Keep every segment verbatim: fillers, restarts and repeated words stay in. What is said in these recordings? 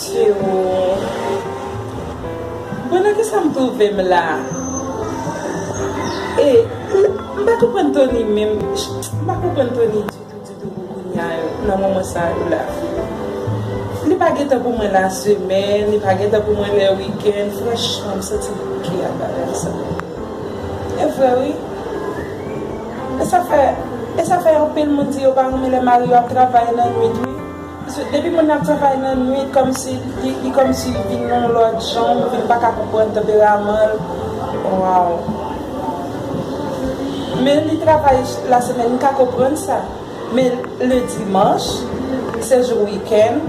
Mesye o. Bon, nan kisa m twouve m la? E, m pa konprann Tony menm. M pa konprann Tony ditou, ditou pou kounye a yo, nan moman sa yo la. Li pa gen tan pou mwen lasemèn, li pa gen tan pou mwen lè wikenn. Franchman, m santi m bouke ak bagay sa. E vre, wi. E sa fè, e sa fè anpil moun di yo pa renmen lè mari yo ap travay nan nwit, wi. Paske depi moun nan ap travay nan nwit, kòmsi li, li kòmsi li vin yon lòt jan, ou vin pa ka konprann tanperaman l. Waw. Men li travay lasemèn, m ka konprann sa. Men le dimanch, se jou wikenn,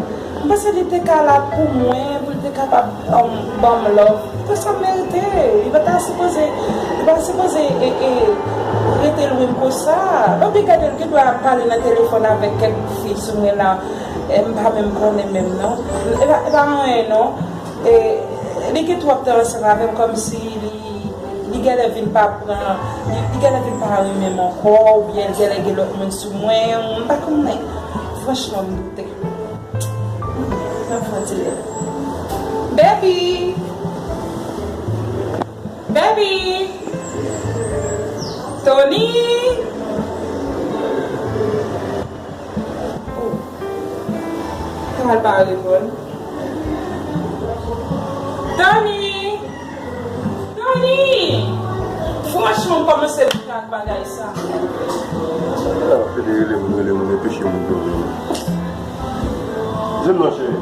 m panse li te ka la pou mwen, pou l te kapab, um, ban m love. Pou sa m merite. Li pa ta sipoze, li pa sipoze, e, e, rete lwen m konsa. Epi gade l gen dwa ap pale nan telefòn avèk kèk fi sou mwen la. E m pa menm konnen menm non. E pa, e pa anyen non. E, li gen twòp tan ansanm avè m kòmsi li, li genlè vin pa pran, li, li genlè vin pa renmen m ankò, oubyen l genlè gen lòt moun sou mwen, m pa konnen. Franchman, m doute. Nan fon ti lè. Baby! Baby! Tony! Oh. Kamal pa reponn. Tony! Tony! Franchman, m kòmanse bouke ak bagay sa. Rele moun, rele moun, anpeche moun pou rele moun. Jwenn non, cheri.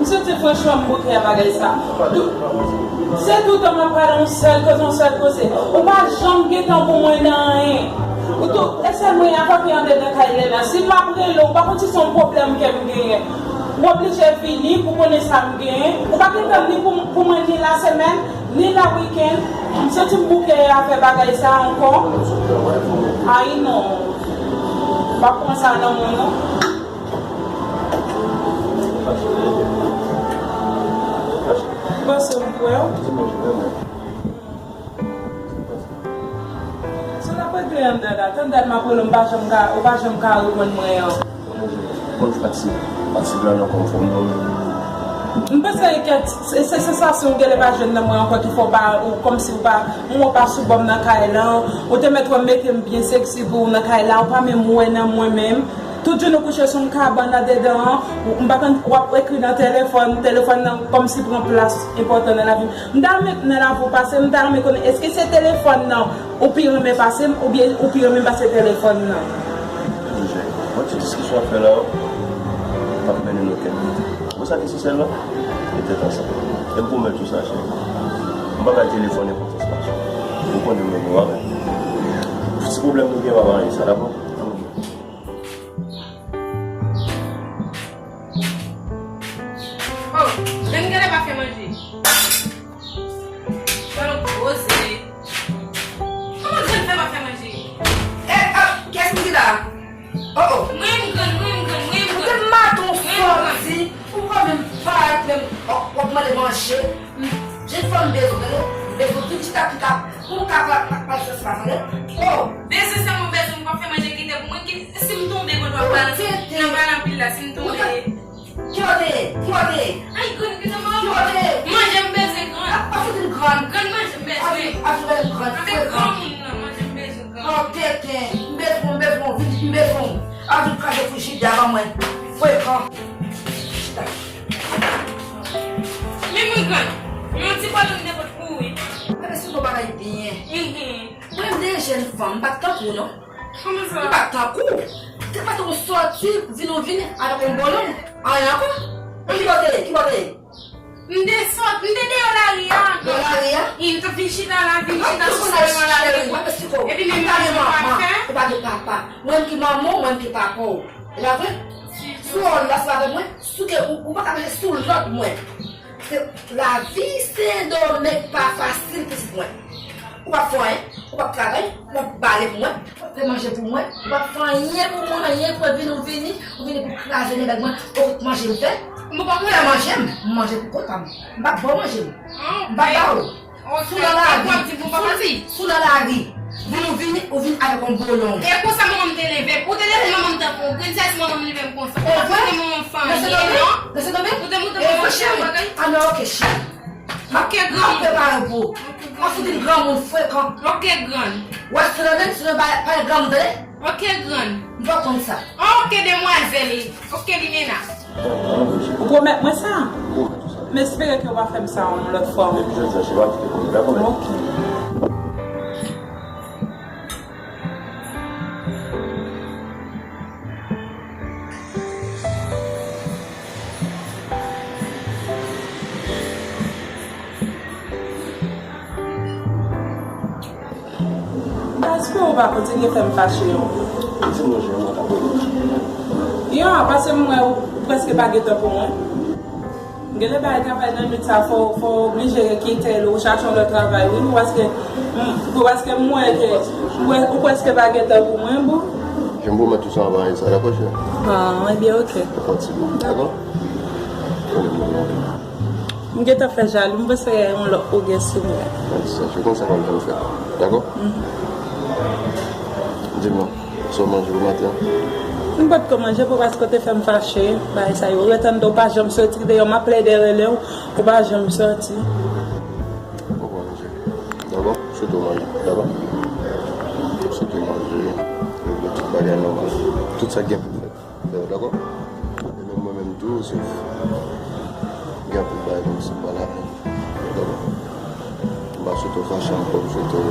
M santi franchman m bouke ak bagay sa. Tou, se toutan m ap pale yon sèl koze, yon sèl koze. Ou pa janm gen tan pou mwen nan anyen. Ou tou, e sèl mwen a pa pi andedan kay Lena. Si m ap rele, ou pa konn si se yon pwoblèm ke m genyen. Ou oblije vini pou konnen sa m genyen. Ou pa gen tan ni pou, pou mwen ni lasemèn, ni la wikenn. M santi m bouke avè bagay sa ankò. Ay non. M pa pran sa nan mwen non. Panse m kwè w. Si w t ap regle anndan la, tann dat m ap rele w, m pa janm ka, ou pa janm ka reponn mwen an. Konn fatig, fatig la nan kò m fè m dòmi. M panse ke se, se sansasyon w genlè pa jwenn nan mwen ankò ki fè w pa, ou kòmsi ou pa, m wè w pa sou bò m nan kay lan, ou te mèt wè m mete m byen seksi pou ou nan kay la, ou pa menm wè nan mwen menm. Tout jounen w kouche sou yon kabann andedan an, ou, m pa konn, w ap ekri nan telefòn, telefòn nan kòmsi pran plas enpòtan nan lavi m. M ta renmen nan lavi w pase, m ta renmen konnen èske se telefòn nan ou pi renmen pase m, oubyen ou pi renmen pase telefòn nan? Jè, bon ti diskisyon w ap fè la yo, p ap mennen nan okenn kote. Bon, sa ki esansyèl la, se tèt ansanm. E m pwomèt ou sa, cheri. M pa bay telefòn enpòtans pase w. Ou konnen mwen bon avè w. Ti pwoblèm nou gen, pa anyen sa, dakò? Oh, Grann genlè pa fè manje. Sa nou poze. Kòman Grann fè pa fè manje? Eh, ah, kiyès moun ki la? Oh, oh. Mwen menm Grann, mwen menm Grann, mwen menm Grann. Ou te maton sòti, ou pa menm parèt menm, w ap mande manje. Jèn fanm bezwen, tande? Bezwen vin chita, chita. Pou m ka pa, pa, pa, pa, pa, tande? Oh! Bezwen sa mwen bezwen, m p ap fè manje kite pou mwen, ki, si m tonbe, mwen p ap pale nan pale anpil la, si m tonbe. Ki kote ye? Ki kote ye? Ay, Grann, kite mwen. Ki kote ye? Manje m bezwen, Grann. A, pa soti Grann. Grann, manje m bezwen. Avèk, avèk Grann. Avèk granmoun nan, manje m bezwen, Grann. Oh, tenten. M bezwen, m bezwen, vin, m bezwen. A vin kraze frijidè a ban mwen. Frekan. Chita. Men mwen, Grann, yon ti bòl ou te pot pou ou, wi. Mwen, si nou bagay byen. Mhm. Mwen, m de jèn fanm, m pa t tankou w, non. Kòman sa? M pa t tankou w. Te pa t ou sòti, vin ou vin avèk yon bolong. Anyen ankò. Ki kote ye? Ki kote ye? M te sòt, m te deyò lari a ankò. Deyò lari a? Wi, m t ap vin chita la, vin chita sou salon an la. Epi menm pa gen manman, ou pa gen papa. Mwen ki manman w, mwen ki papa w. E pa vre? Si w la, se pa avèk mwen. Sou ke ou, ou pa ka mache sou lòd mwen. Se, lavi Sendomeng pa fasil, pitit mwen. Ou p ap fè anyen, ou p ap travay, ou p ap bale pou mwen, ou p ap fè manje pou mwen, ou p ap fè anyen pou mwen, anyen pou mwen, vini, ou vini, ou vini pou kraze nèg mwen, ou manje m fè. Ou pa fè manje m, m manje pou kont pa m. M p ap ba w manje m. M p ap ba w. Si w nan lari, si w nan lari, vin ou vini, ou vin avèk yon bolong. E konsa manman m te leve. Ou te leve manman m tankou yon grenn. Princess, manman m leve m konsa. Ou pa konnen manman m fanyen, non? Ou te montre manman m yon bagay? Ah non, ok, cheri. Ok, granmoun. M ap prepare pou ou. M ap fout yon granmoun frekan. Ok, grann. Wè, si w tande, si w pa pale granmoun, tande? Ok, grann. M pa konn sa. Ok, demwazèl. Ok, limena. Ou pwomèt mwen sa? M espere ke w va fè m sa yon lòt fwa ankò. Depi jodi a, se pa w ki te konnen, dakò? Ok. Baz, pou ou pa kontinye fè m fache yo. Di m non, Jean, mwen ka pale. Yo, paske m wè ou prèske pa gen tan pou mwen. M genlè bay travay nan nwit sa, fò, fò w oblije kite l, ou chache yon lòt travay, wi, paske, m, paske m wè ke, m wè, ou prèske pa gen tan pou mwen, boo. Jean, m pwomèt ou sa, w ap aranje sa, dakò, cheri? Ah, ebyen, ok. Fò ti boo, dakò? M gentan fè jalou, m panse yon lòt ou gen sou mwen. Mwen di sa, se konsa kòm jan fè. Dakò? Di m non, sa w manje pou maten an? M potko manje pou paske w te fè m fache, bagay sa yo. Ou ret anndan, ou pa janm soti deyò, m ap plede rele w, ou pa janm soti. Ou pa manje. Dakò? Soti w manje, dakò? Soti w manje, regle tout bagay nòmal. Tout sa k gen pou fèt. Fè yo, dakò? E menm mwen menm tou, se gen anpil bagay kòmsi m pa la, dakò? M pa swete w fache ankò, m swete w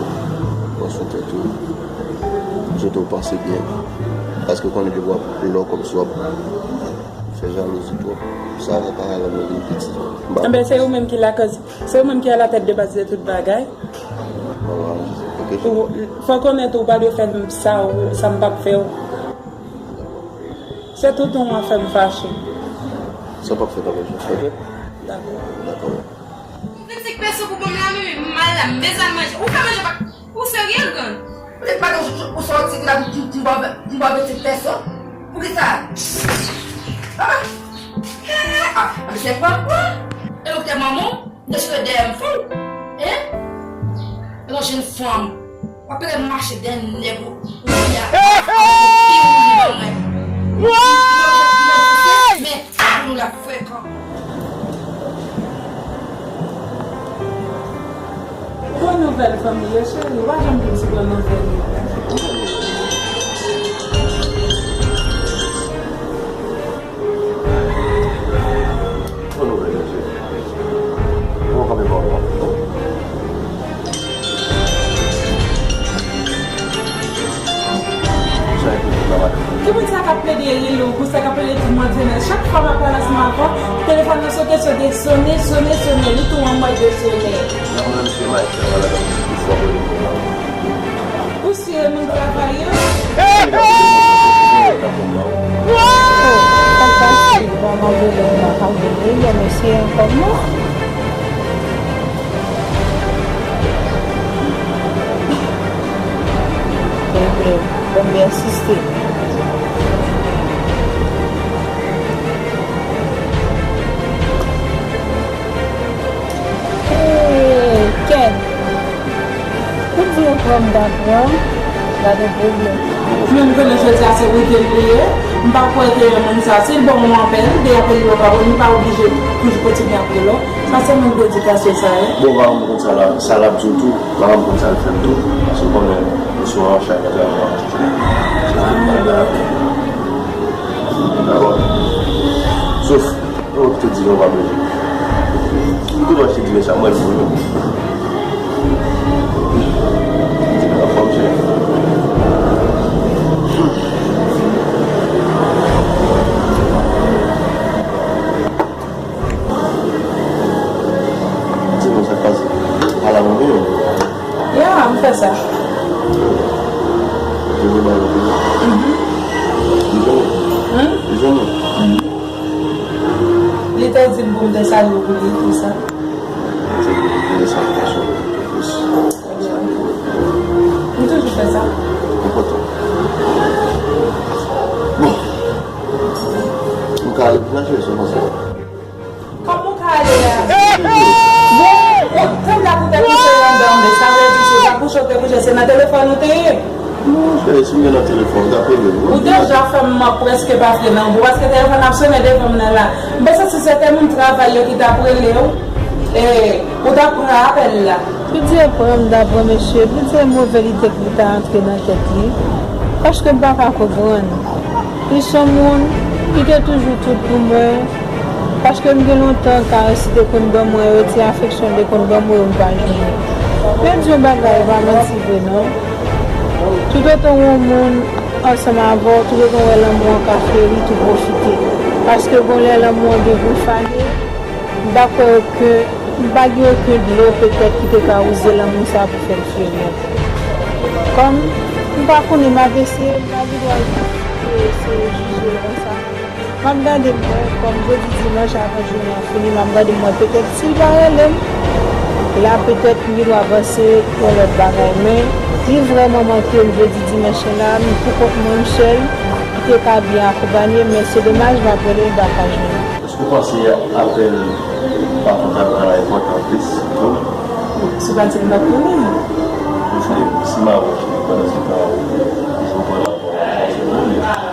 pran swen tèt ou, m swete w panse byen. Paske w konnen depi w ap lè w kòmsi w ap fè jalouzi twòp, sa ka rann nou vin piti. M pa... Enben, se ou menm ki lakòz, se ou menm ki alatèt de baz de tout bagay. Fò w konnen tou, ou pa dwe fè m sa, ou, sa m p ap fè w. Se tout ou an fè m fache. Sa p ap fèt ankò, ok? Dakò. Dakò. Vennsenk peso pou ban m la, men m mal la, m bezwen al manje. Ou ka manje pa, ou serye, grann? Poutèt pa gen ou sòti la pou m ba w vennsenk peso? Poukisa? Ah! Ah! Ah! Misye pran pran. E ou te manman? Dechire dèyè m fou, hein? E yon jenn fanm, w ap pede mache dèyè nèg ou, ou vini a, a, a, pi wouli ban mwen. Men, pou nou la frekan. Bon nouvèl fanmi yo, cheri, w pa janm di m se bon nouvèl yo. Bon nouvèl, mesye. Bon, kanpe pa w la. Sa e pou la, madanm. Ki moun sa k ap plede rele w konsa, k ap rele tout mwazelè? Chak fwa m ap pale ansanm avè w, telefòn nan sote, sote, sone, sone, sone, li tou anmwey de sone. Nan mwen, se Mike, la, la, la, ki fò rele pou la. Ou si e moun travay yo? Hey! Hey! Sa k pase? Bon, mwen vle mwen pa vle, men mesye ankò non. Ebyen, bon, m ensiste. Hey, Ken. Ou di ou pran m pa pran, gade pwoblèm. Men m konnen jodi a se weekend li ye, m pa kwè ke yon moun sa, si l ban w yon apèl, de apèl yo pa bon, li pa oblije toujou kontinye ap rele w. Sa se menm predikasyon sa ye. Bon, pa m konn sa la, sa l ap di w tou, pa m konn sa l fè m tou, paske w konnen, misye an chay nan travay. Dakò. Sof, yo ki te di nou pa bezwen. M te wè se di sa, mwen, mwen. Di nou anfòm, chè. Di nou sa k pase. Ala mwen menm. Ya, m fè sa. Ou vle bay yon kou? Mhm. Li jwenn ou? Hmm? Li jwenn ou? Mhm. Li te di m pou m te salye w pou li tou sa. Li te di pou m te salye w pou li tou. M toujou fè sa. Enpòtan. Bon. M ka ale pou m achte yon konsa. Kòman w ka ale a? Bon, ou, tann la pou w te kouche anndan, men sa vle di si w ta kouche, w te kouche, se nan telefòn ou te ye? Non, cheri, si m te nan telefòn, m t ap rele w. Ou Deja fè m prèske pa vle nan gwo, paske telefòn ap sonnen devan m nan la. M panse si se te moun travay yo ki t ap rele w, e, ou t ap pran apèl la. Bondye pran m dabò, mesye. Bondye move lide ki ta antre nan tèt li. Paske m pa ka konprann. Li se yon moun, li te toujou tout pou mwen. Paske m gen lontan karès li te konn ban mwen yo, ti afeksyon li te konn ban mwen yo, m pa jwenn. Men di yon bagay, e pa manti vre non. Toutotan yon moun ansanm avè w, toutotan w wè lanmou an ka fleri, tou pwofite. Paske gon lè lanmou an gen pou fane, m pa kwè okenn, m pa gen okenn dlo petèt ki te ka wouze lanmou sa pou fè l fleri ankò. Kòm m pa konnen, m ap eseye, m pa gen dwa eseye jije l konsa. M ap gade m wè, kòm jodi dimanch avan jounen an fini, m ap gade m wè petèt si l pa rele m, la petèt m gen dwa panse yon lòt bagay. Men li vrèman manke m jodi dimanch lan la, m pou kont mwen m sèl, li te ka byen akonpanye m, men se domaj, m ap rele l, m pa ka jwenn li. Èske w panse apèl patwon ta pral enpòtan plis pou ou? Si w pa di l, m p ap konnen. Paske si m ap wè pandan se tan ou toujou pran rapò a,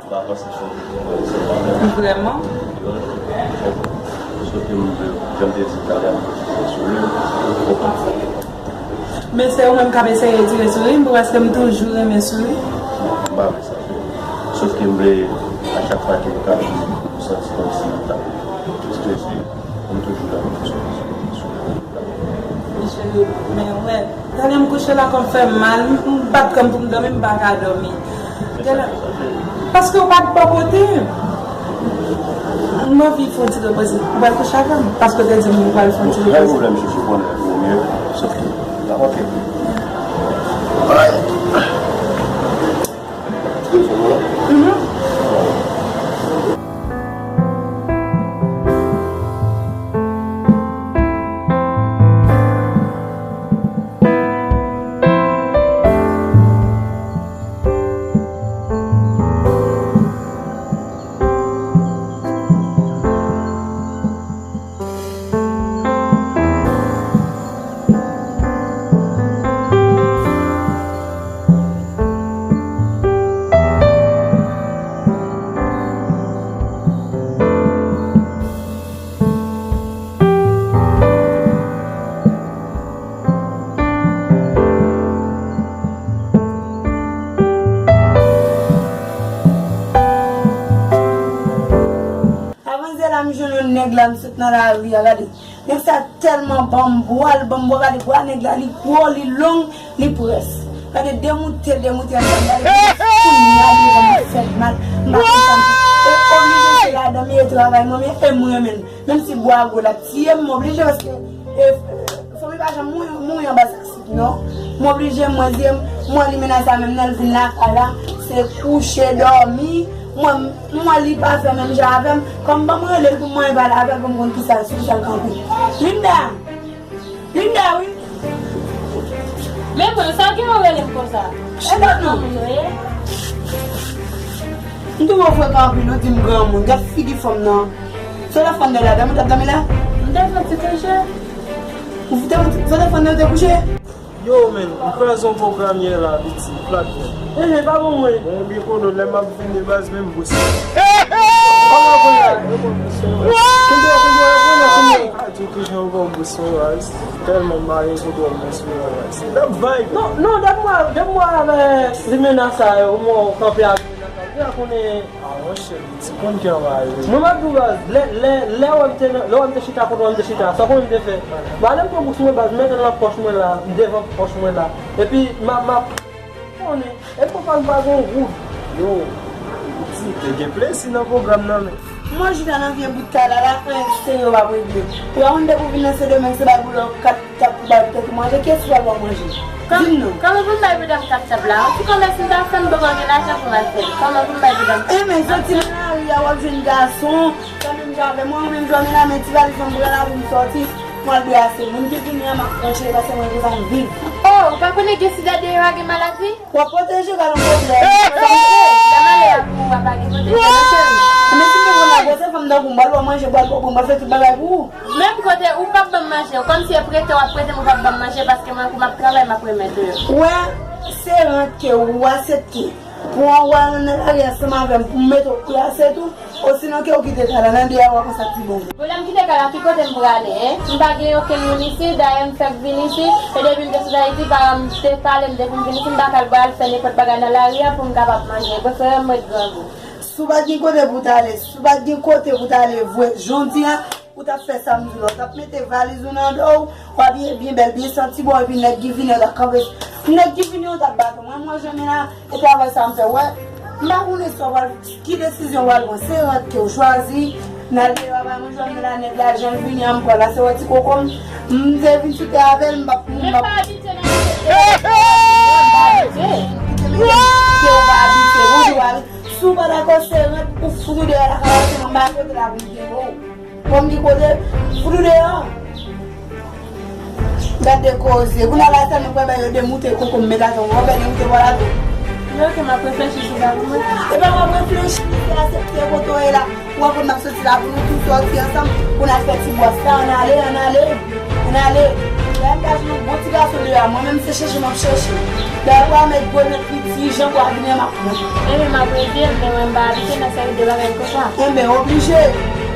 ou pa panse se yon Vrèman? Sòf ke m, jan m te di talè a, m te tire souri. Men se ou menm k ap eseye tire souri m, paske m toujou renmen souri. M pa vle sa fè. Sòf ke m vle, a chak fwa ke m ka jwe, m santi kòmsi m t ap strese, m toujou la pou m souri. Cheri, men wè, talè m kouche la, kò m fè m mal, m, m bat kò m pou m dòmi, m pa ka dòmi. Talè, paske w pa t bò kote m. M anvi fè yon ti repoze. Ou pral kouche avè m? Paske w te di m ou pral fè yon ti repoze. Bon, pa gen pwoblèm, Jojo, konnen ou menm, sòf ke, n ap antre. Avanse la, m jwenn yon nèg la, m sot nan lari a, gade. Nèg sa tèlman ban m bwa, l ban m bwa, gade bwa nèg la, li gwo, li long, li près. Gade demoute, demoute, gade, gade, kounye a li ban m fè mal, m pa konn sa m fè. E oblije se ladan m ye, travay mwen, men e m renmen l. Menm si bwa a gwo, l ap tiye m, m oblije paske, e, fanmi pa janm mouri, mouri anba sa. Non, m oblije, m wè zye m, m wè li mennen sa menm nan, l vin lakay la, se kouche, dòmi, mwen, m wè li pa fè menm jan avè m, kòm ban m rele l pou m mwen pale avè l pou m konn kisa, sou kisa l kanpe. Linda! Linda, wi! Men mwen, sa gen w rele m konsa? E pa non. M twouve w frekan anpil, ou di m granmoun, gad figi fanm nan. Sa w t ap fè anndan la, dòmi w t ap dòmi la? M te fè ti kouche. Ou te, sa w t ap fè anndan, ou te kouche? Yo, men, m kraze yon pwogram yè la, piti, plat, men. Enhen, pa bon mwen. Bon, byen konnen, lè m ap vini, baz, men m bous. Kòman w konn la? Yo konn bous, yo. Konn byen, konn byen, yo konn byen, konn byen. Pa di w kijan yo konn bous, yo, baz. Tèlman m pa gen kontwòl mwen sou yo, baz. N ap vibe. Non, non, depi mwen, depi mwen avè limena sa yo, mwen kanpe ak limena sa yo, m deja konnen. A, monchè, ti konn ki anvayi. Mwen, m ap di w, baz, lè, lè, lè w wè m te nan, lè w wè m te chita kote w wè m te chita, sa w konnen m te fè? Ba, lè m pran bous mwen, baz, m mete l nan pòch mwen la, devan pòch mwen la. Epi, m ap, m ap, konnen, e papa m pa gen wout. Yo, ti, te gen plezi nan pwogram nan, men. Mwen chita nan vye bout kay la, la, anyen serye w ap regle. Ou pa konn depi w vin nan Sendomeng, se bay boulò kat Tap pou bay pou tèt ou manje, kiyès ki pral ba w manje? Di m non. Kòman pou m bay medam kat tap la? An tou ka, mèsi m ta fè, m poko gen lajan pou m al fè l. Kòman pou m bay medam kat tap la? Enben, soti nan lari a, w ap jwenn gason, fè menm jan avè mwen, ou menm jan men la, men ti valiz mwen, m pran la pou m sòti, m al brase. Moun ki vini an, m ap pran cheri, paske mwen konsa m viv. Oh, ou pa konnen gen sida deyò a, gen maladi? W ap pwoteje w, pa gen pwoblèm. Sa m vle. Lè malè a pou ou a, pa gen kote l pral, cheri. Men si m te konn ap brase, fò m tankou m pral ba w manje, pral pwòp, m pral fè tout bagay pou ou. Menm kote ou p ap ban m manje, kòmsi e prete w ap prete m, ou p ap ban m manje, paske mwen, kou m ap travay, m ap remèt ou yo. Ou wè, se rant ke ou aksepte. Bon, w al nan lari ansanm avè m pou m mete w kou la, se tou. Osinon ke w kite kay la, nan deyò a w ap wè sa k pi bon. Bon, lè m kite kay la, ki kote m prale, en? M pa gen okenn moun isi, dayè m fèk vin isi, e depi m te sot Ayiti, paran m te pale m depi m vin isi, m pa ka al fè nenpòt bagay nan lari a pou m kapab manje. Prefere m ret grangou. Si w pa t gen kote pou w t ale, si w pa t gen kote pou w t ale vre, jodi a, ou t ap fè sa m di w la, ou t ap mete valiz ou nan do w, w abiye byen bèl, byen santi bon, epi nèg ki vini an t ap kanpe. Nèg ki vini an t ap bat ou. Mwen, mwen, jwenn la, e travay sa m fè, wè. M pa konnen sa w pral, ki desizyon w pral pran. Se rant ke w chwazi, n al deyò a, mwen, jwenn la, nèg la, jan l vini an, m pral la, se wè ti koko m. M te vin sou tè avè l, m p ap, m p ap. Kite m ke w pa abitye, bonjou, abitye. Si w pa dakò, se rant ou fout ou deyò lakay la, se mwen m pa kote la pou m gen ou. Bon, m gen kote, fout ou deyò. Gad de koze. Kounye a la, sèlman pou bay yo demoute koko m met atò. Ou bay demoute vwala tou. Yo, ke m ap reflechi sou sa pou mwen. E pa w ap reflechi, se asepte kote w ye la. Ou wè kote m ap soti la pou nou tou soti ansanm, pou n al fè ti bwòs la, ann ale, ann ale, ann ale. Lè m ta jwenn yon bon ti gason deyò a, mwen menm se chèche m ap chèche. Lè pou a mèt gwo nèt piti, jan pou a vini an m ap pran. Enben, m ap rete, men mwen m pa abite nan seri de bagay konsa. Enben, oblije.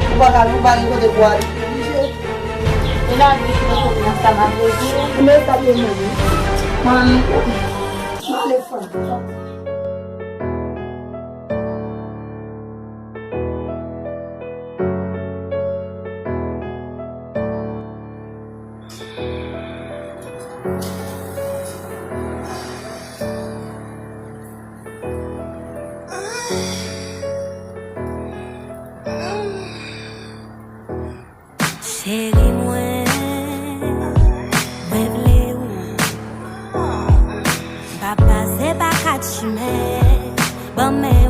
Ou pa ka, ou pa gen kote pou ale. Oblije. E lavi ki nan kote nan sa m ap rete. Enben, sa te mwen. Mwen, m ale fè. Cheri mwen, mwen vle ou. M pa pase pa kat chimen, ban men